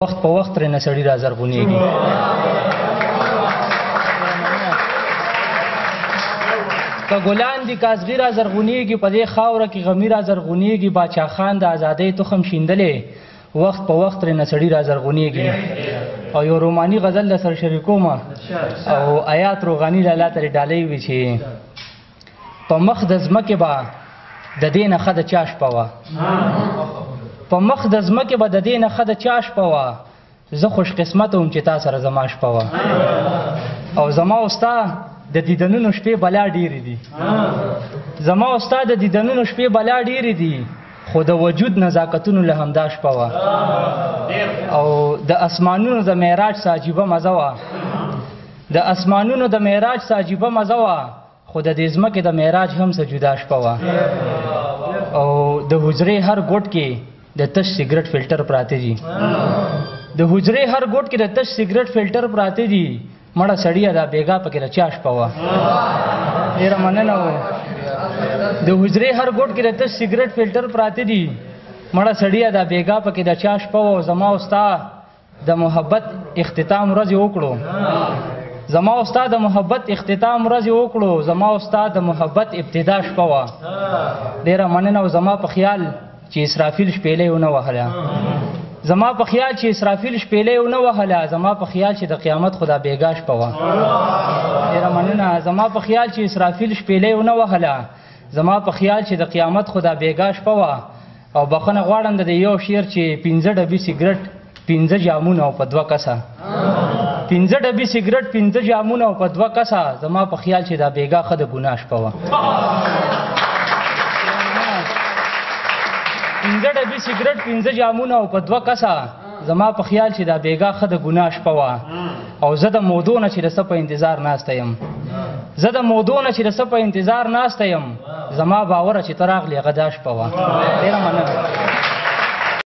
وخت په وخت ترېنه سړي را زرغونېږي. که ګلان دي کازغي را زرغونېږي، په دې خاوره کې غمي را زرغونېږي. باچا خان د ازادۍ تخم شیندلی، وخت په وخت ترېنه سړي را زرغونېږي. او یو روماني غزل له سره شریکوم او آیات روغاني لالا ترې ډالۍ وي چې په مخ د ځمکې به د دې نه ښه د چا شپه وه، په مخ د ځمکې به د دې نه ښه د چا شپه وه، زه خوش قسمت وم چې تا سره زما شپه وه. او زما او ستا د دیدنونو شپې بلا ډېرې دي، زما او ستا د دیدنونو شپې بلا ډېرې دي، خو د وجود نزاکتونو له همدا شپه وه. او د اسمانونو د معراج څه عجیبه مزه وه، د اسمانونو د معراج څه عجیبه مزه وه، خو د دې ځمکې د معراج هم څه جدا شپه وه. او د حجرې هر ګوټ کې د تش سګرټ فلټر پراته دي، د حجرې هر ګوټ کې د تش سګرټ فلټر پراته دي. مړه سړیه دا بېګا پکې د چا شپه وه. ډېره مننه. و د حجرې هر ګوټ کې د تش سګرټ فلټر پراته دي، مړه سړیه دا بېګا پکې د چا شپه وه. زما او ستا د محبت اختتام ورځې وکړو، زما او ستا د محبت اختتام ورځې وکړو، زما او ستا د محبت ابتدا شپه وه. ډېره مننه. او زما په خیال چې اسرافیل شپېلۍ ونه وهله، زما په خیال چې اسرافیل شپېلۍ ونه وهله، زما په خیال چې د قیامت خدا بېګا شپه وه. ډېره مننه. زما په خیال چې اسرافیل شپېلۍ ونه وهله، زما په خیال چې د قیامت خدا بېګا شپه وه. او بخښنه غواړم د دې یو شعر چې 5 ډبي سګرټ 5 جامونه او په 2 کسه، 5 ډبي سګرټ 5 جامونه او په 2 کسه، زما په خیال چې دا بېګا ښه د ګناه شپه وه. 5 ډبي سګرټ 5 جامونه او په 2 کسه، زما په خیال چې دا بېګا ښه د ګناه شپه وه. او زه د مودو نه چې د څه په انتظار ناسته یم، زه د مودو نه چې د څه په انتظار ناسته یم، زما باوره چې ته راغلې هغه دا شپه وه. ډېره مننه.